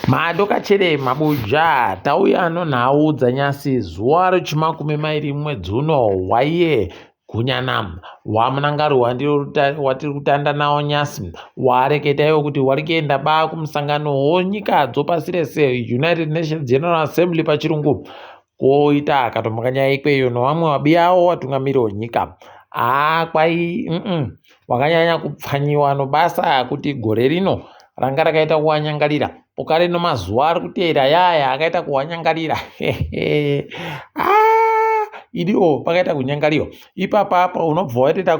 Madokachere mabuja tauya nonhau dzanyasi zuva rechimakumi mairi mwedzi uno waiye gunyana wamunangarwa ndiro watiri kutanda nawo nyasi wareketa iwo kuti wari kuenda ba kumusangano wonyika dzopasi rese United Nations General Assembly pachirungu Koita akatomhanya ikweyo nevamwe vabiyawo vatungamiri wenyika. Haa kwai mm wakanyanya kupfanyiwa nobasa kuti gore rino ranga rakaita kuwanyangarira pokare nomazuva ari kuteera yaya akaita kuwanyangarira ah, idiwo pakaita kunyangariwa ipapa apa unobva watoita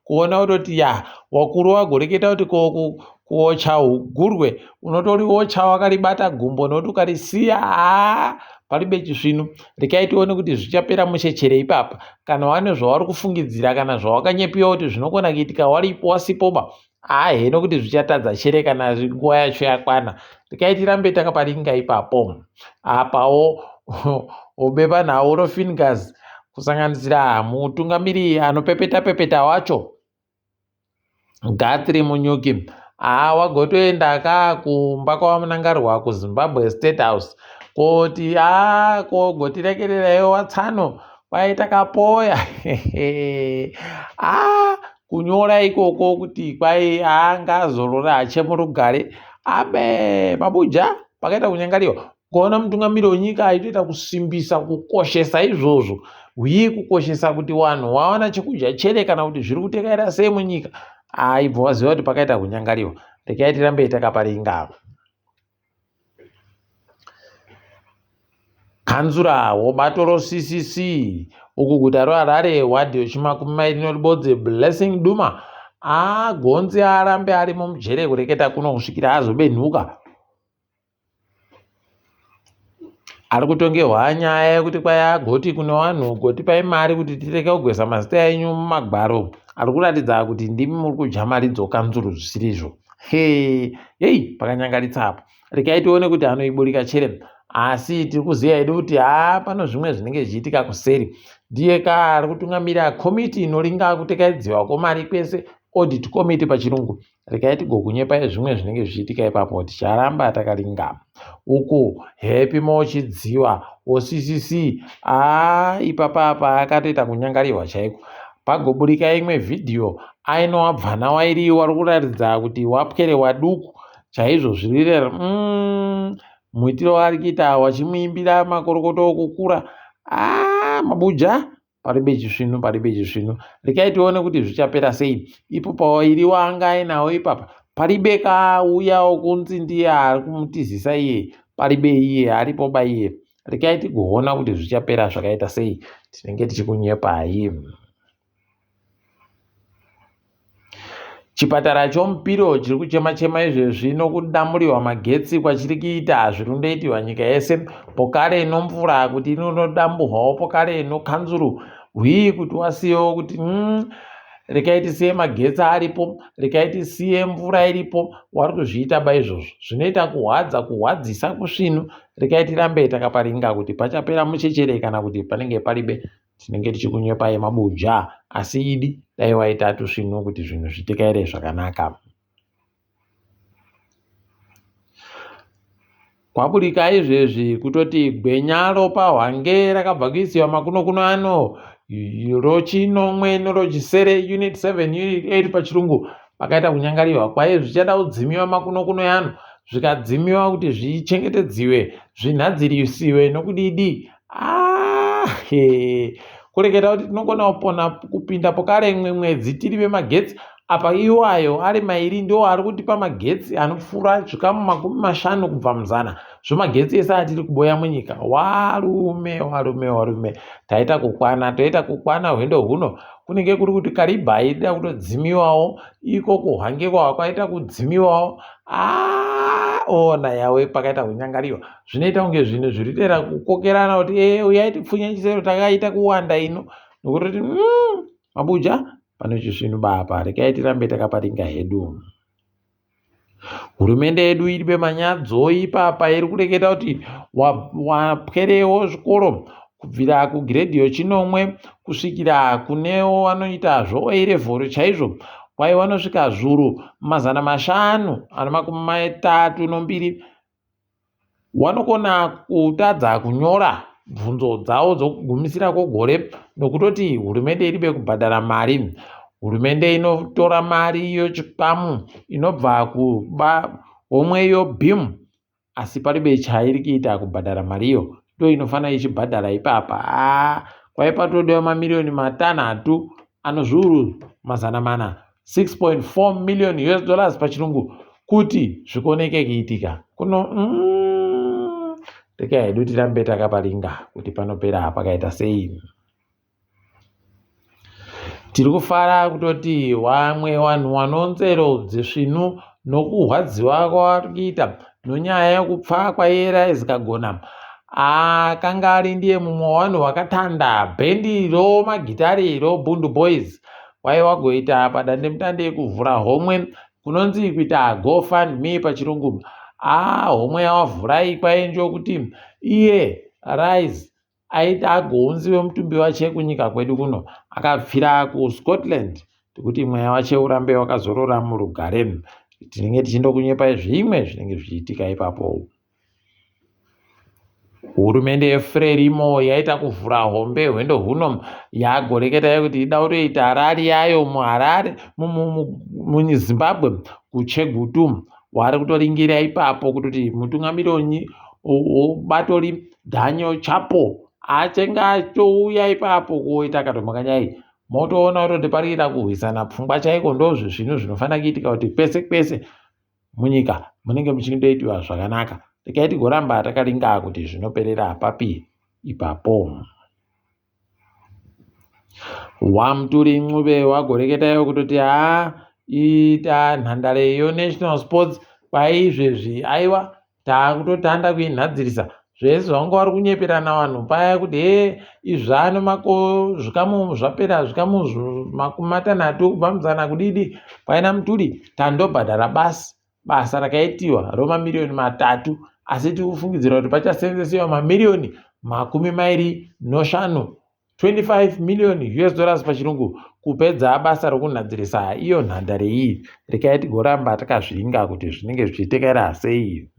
kuona kutoti ya wakuru wagoreketa kuti kuocha gurwe unotoriocha wakaribata gumbo nokuti ukarisiya haa paribe chisvinu rekai tione kuti zvichapera mushe chere ipapa kana wane zvauri kufungidzira kana zvawakanyepiwa kuti zvinokona kuitika waripo wasipoba haa heno kuti zvichatadza chere kana nguva yacho yakwana rekai tirambe takaparinga ipapo apawo obepanhau rofingas kusanganisira mutungamiri anopepeta pepeta wacho Guthrie Munyuki haa wagotoenda ka kumba kwaVaMnangarwa kuZimbabwe State House koti haa kogotirekereraiwo watsano kwai takapoya haa kunyora ikoko kuti kwai haa ngaazorore hache murugare abe mabuja pakaita kunyangariwa Ukaona mutungamiri wenyika aitoita kusimbisa kukoshesa izvozvo uye kukoshesa kuti vanhu wawana chekudya chere kana kuti zviri kutekaira sei munyika aibva waziva kuti pakaita kunyangariwa rekai tirambe takaparinga kanzura wobato roccc uku guta roharare wadhi yechimakumi mairi neribodzi blessing duma agonzi arambe arimo mujere kureketa kuno kusvikira azobenhuka Ari kutongerwa nyaya yekuti kwai agoti kune vanhu gotipai mari kuti tirege kugwesa mazita enyu mumagwaro ari kuratidza kuti ndimi muri kudya mari dzokanzuru zvisiri izvo hei hei pakanyangaritsa apo regai tione kuti anoiburika chere asi tiri kuziva hedu kuti haa pano zvimwe zvinenge zvichiitika kuseri ndiye ka ari kutungamira komiti inoringa kutekaidziwa kwemari kwese audit committee pachirungu Regai tigokunyepai zvimwe zvinenge zvichiitika ipapo ticharamba takaringa. Uku Happy Mochidziwa woCCC aa ipapa apa akatoita kunyangarirwa chaiko. Pagoburika imwe vhidhiyo aine wabvana wairi wari kuratidza kuti wapwere waduku chaizvo zviri mm, muitiro waari kuita wachimuimbira makorokoto okukura aa mabuja Paribe chisvinu, paribe chisvinu. Rekai tione kuti zvichapera sei. Ipo pawairi waanga ainawo ipapa paribe kauyawo kunzi ndiye ari kumutizisa iye paribe iye aripo ba iye. Rekai tigoona kuti zvichapera zvakaita sei. Tinenge tichikunyepai. Chipatara choMupiro chiri kuchema chema izvezvi nokudamuriwa magetsi kwachiri kuita zviri kundoitirwa nyika yese pokare nomvura kuti inonodamburwawo pokare nokanzuru hwii kuti wasiyewo kuti mm, rekai tisiye magetsi aripo rekai tisiye mvura iripo wari kuzviita ba izvozvo zvinoita kuhwadza kuhwadzisa kusvinu rekai tirambe takaparinga kuti pachapera muchechere kana kuti panenge paribe Tinenge tichikunyepai mabuja asi idi dai waita tusvinu kuti zvinhu zvitekaire zvakanaka. Kwaburika izvezvi kutoti gwenya ropa hwange rakabva kuisiwa makuno kuno ano rochinomwe nerochisere unit 7 unit 8 pachirungu pakaita kunyangariwa kwaye zvichada kudzimiwa makuno kuno yano zvikadzimiwa kuti zvichengetedziwe zvinhadzirisiwe nokudidi Ah, kureketa kuti tinogona kupona kupinda pokare imwe mwedzi tiri vemagetsi apa iwayo ari mairi ndiwo ari kutipa magetsi anopfuura zvikamu 50 kubva muzana zvemagetsi ese atiri kuboya munyika warume warume warume taita kukwana toita kukwana hwendo huno kunenge kuri kuti karibha ida kutodzimiwawo iko kuhwange kwawa kwaita kudzimiwawo ah, ona yawe pakaita kunyangariwa zvinoita kunge zvinhu zviri dera kukokerana kuti e uyai tipfunye chisero takaita kuwanda ino nokutoti mm, mabuja pane chisvinu bapa rekai tirambe takaparinga hedu hurumende yedu iri pemanyadzo ipapa iri kureketa kuti wapwerewo zvikoro kubvira kugiredhi yochinomwe kusvikira kunewo vanoita zvo A level chaizvo kwai vanosvika zvuru 532 Wanokona kutadza kunyora bvunzo dzavo dzokugumisira kwegore nokutoti hurumende iribe kubhadhara mari. Hurumende inotora mari yochikamu inobva kuba homwe yoBEAM asi paribe chairi kuita kubhadhara mariyo ndoinofanira ichibhadhara ipapa. Haa kwai patodiwa mamiriyoni matanhatu ano zviuru 400, 6.4 million US dollars pachirungu kuti zvikoneke kuitika kuno rekai hedu tirambe takaparinga kuti panopera pakaita sei. Tiri kufara kutoti wamwe wanhu wanonzero dzisvinu nokuhwadziwa kwavari kuita nonyaya yokupfa kwaYerai Kagona akanga ari ndiye mumwe wevanhu wakatanda bhendi romagitare roBundu Boys Kwai wagoita padandemutande kuvhura homwe kunonzi kuita go fund me pachirungu. Ah, homwe yawavhura iyi kwai njokuti iye Rise aiti agounziwe mutumbi wache kunyika kwedu kuno akapfira kuScotland tikuti mweya wache urambe wakazorora murugare. Tinenge tichindokunyepai zvimwe zvinenge zvichiitika ipapo. Hurumende yeFrelimo yaita kuvhura hombe hwendo huno yagoreketa yekuti ida kutoita rari yayo muHarare muZimbabwe kuChegutu. Wari kutoringira ipapo kutoti mutungamiri webato ri Daniel Chapo achange achouya ipapo kuoita katomhakanyai. Motoona kutoti pari kuita kurwisana pfungwa chaiko ndozvezvinhu zvinofanira kuitika kuti kwese kwese munyika munenge muchindoitiwa zvakanaka. Regai tigoramba takaringa kuti zvinoperera papi ipapo. WaMuturi Ncube wagoreketayo kutoti haa ita nhandare yoNational Sports kwaizvezvi aiwa taakutotanda kuinhadzirisa zvese zvavanga vari kunyeperana vanhu paya kuti hee izvano mako zvikamu zvapera zvikamu 30 kubva muzana kudidi kwaina mutuli tandobhadhara basi basa rakaitiwa romamiriyoni 3 asi tiri kufungidzira kuti pachasenzesewa mamiriyoni 25 25 million US dollars pachirungu kupedza basa rokunhadzirisa iyo nhandare iyi. Rekai tigoramba takazviringa kuti zvinenge zvichitekera sei.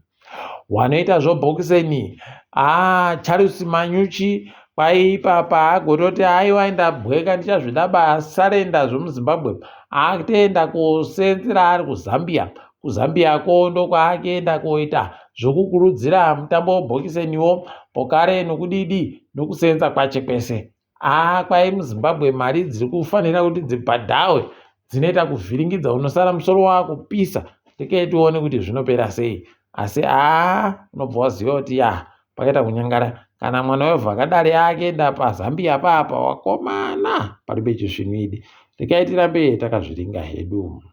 Wanoita zvobhokiseni ah, Charles Manyuchi kwaipapa agototi aiwa ndabweka ndichazvida basa renda zvomuZimbabwe akutoenda kosenzera ari kuZambia kuZambia ko ndokwaakenda koita zvokukurudzira mutambo webhokiseniwo pokare nokudidi nokusenza kwache kwese. Haa kwai muZimbabwe mari dziri kufanira kuti dzibhadhawe dzinoita kuvhiringidza unosara musoro wakupisa rekai tione kuti zvinopera sei asi haa unobva waziva kuti ya pakaita kunyangara kana mwana wevhu akadari akuenda pazambia papa wakomana paribe chisvinu idi rekai tirambe takazviringa hedu.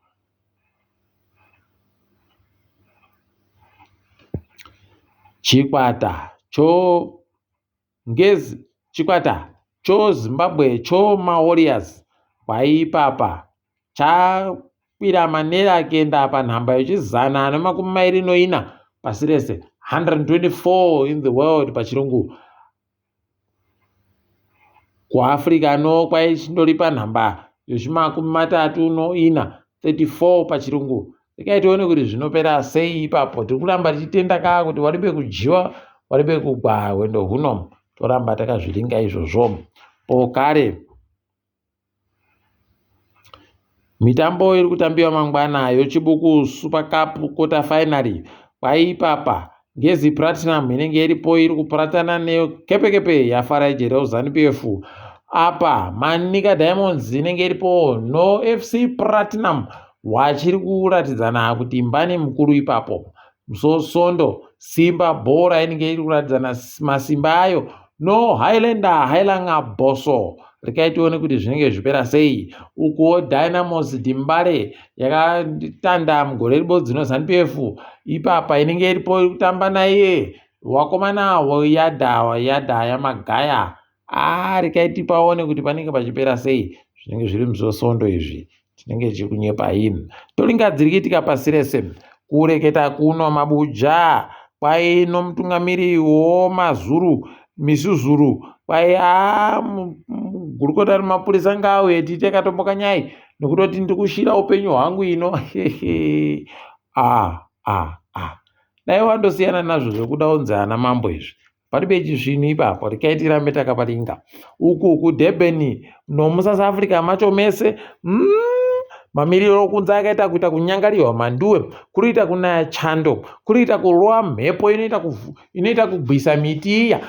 Chikwata cho Ngezi chikwata cho Zimbabwe cho maWarriors kwaipapa chakwira manera kuenda panhamba yechizana nemakumi mairi noina pasi rese 124 in the world pachirungu. KuAfrica no kwaichindori panhamba yechimakumi matatu noina 34 pachirungu. Rekai tione kuti zvinopera sei ipapo. Tiri kuramba tichitenda kaa kuti waribe kudyiwa waribe kugwa hwendo huno. Toramba takazviringa izvozvo. Pokare Mitambo iri kutambiwa mangwana yoChibuku Super Cup quarter final kwaipapa Ngezi Platinum inenge iripo iri kupuratana nekepekepe yaFarai Jereu Zanu PF. Apa Manica Diamonds inenge iripo no FC Platinum wachiri kuratidzana kuti mbani mukuru ipapo. Musosondo Simba Bhora inenge iri kuratidzana masimba ayo no Highlander Hailanga Boso. Rekai tione kuti zvinenge zvipera sei. Ukuwo Dynamos Dimbare yakatanda mugore ribodzi noZanu PF ipapa inenge iripo iri kutamba naiye wakomana weyadha wayadha yamagaya. Aa rekai tipaone kuti panenge pachipera sei zvinenge zviri musosondo izvi. Tinenge tichikunyepa hini. Toringa dziri kuitika pasi rese. Kureketa kuno mabuja kwai nomutungamiri womazuru Misuzuru kwai haa gurukota remapurisa ngaauye tiite katombo kanyai nokutoti ndiri kushira upenyu hwangu ino ah ah ah. Dai wandosiyana nazvo zvekuda unzi ana mambo izvi. Paribe chisvinu ipapo, rekai tirambe takaparinga. Uku kuDurban nomuSouth Africa macho mese mamiriro okunze akaita kuita kunyangariwa mhanduwe, kuriita kunaya chando, kuriita kurova mhepo inoita inoita kugwisa miti iya,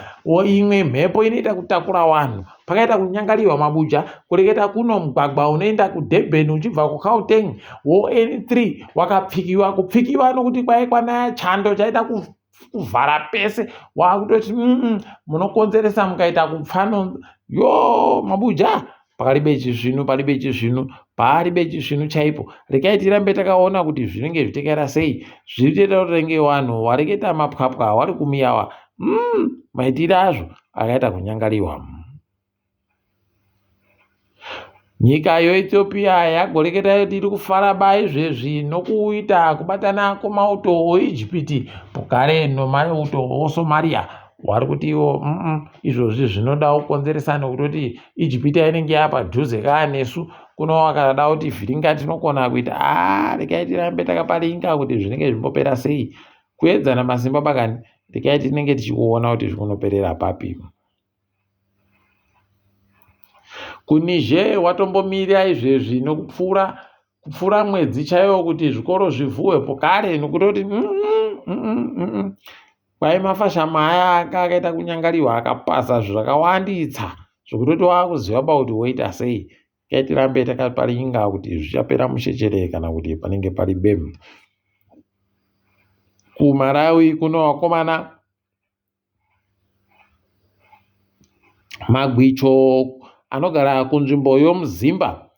imwe mhepo inoita kutakura vanhu. Pakaita kunyangariwa mabuja, kureketa kuno mugwagwa unoenda kuDurban uchibva kuGauteng woN3 wakapfikiwa, kupfikiwa nokuti kwai kwanaya chando chaita kuvhara pese wakutoti munokonzeresa mukaita kupfa no yo mabuja paribe chisvinu paribe chisvinu paribe chisvinu chaipo rekai tirambe takaona kuti zvinenge zvitekaira sei zviri toita kuti renge vanhu wareketa mapwapwa wari kumiyawa maitire azvo akaita kunyangariwa. Nyika yoEthiopia yagoreketa yoti iri kufara ba izvezvi nokuita kubatana kwemauto oIjipiti mugare nomauto oSomalia wari kuti iwo izvozvi zvinoda kukonzeresa nokutoti Ijipita inenge yapadhuze kaa nesu kuno wakada kuti vhiringa tinokona kuita aa rekai tirambe takaparinga kuti zvinenge zvimbopera sei kuedzana masimba bakani rekai tinenge tichikuona kuti zvikunoperera papi. KuNiger watombomira izvezvi nokupfuura kupfuura mwedzi chaiwo kuti zvikoro zvivhuwe pokare nokutoti kwai mafashama aya anga akaita kunyangariwa akapaza zvakawanditsa zvokutoti wakuziva ba kuti woita sei kai tirambe takaparinga kuti zvichapera mushe kana kuti panenge pari bemu kuMalawi kuno vakomana Magwicho anogara kunzvimbo yomuZimba.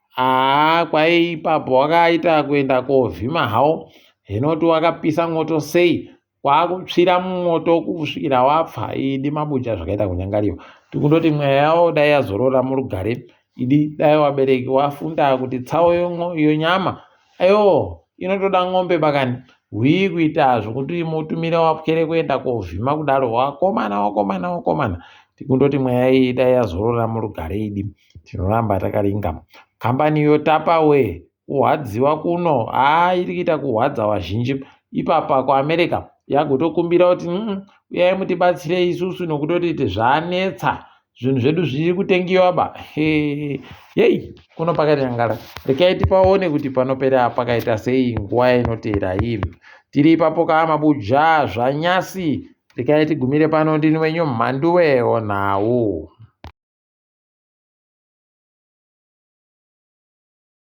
Haa kwai ipapo wakaita kuenda kovhima hawo hinoti wakapisa mwoto sei kwakutsvira mumwoto kusvikira wapfa idi mabuja zvakaita kunyangariwa. Tikundoti mweya yawo dai yazorora murugare Idi dai wabereki wafunda kuti tsawo yonyama ayo inotoda ng'ombe bakani hwii kuita zvokuti mutumire wapwere kuenda kovhima kudaro wakomana wakomana wakomana tikundoti mweya iyi dai yazorora murugare idi tinoramba takaringa kambani yotapawe Kuhwadziwa kuno haa iri kuita kuhwadza vazhinji ipapa kuAmerica yagotokumbira kuti uyai mutibatsire isusu nokutoti zvanetsa zvinhu zvedu zviri kutengiwa ba yei kuno pakanyangara rekai tipaone kuti panopera pakaita sei nguva inoteera iyi tiri ipapo kaa mabuja zvanyasi rekai tigumire pano ndini wenyu mhanduwe onhau.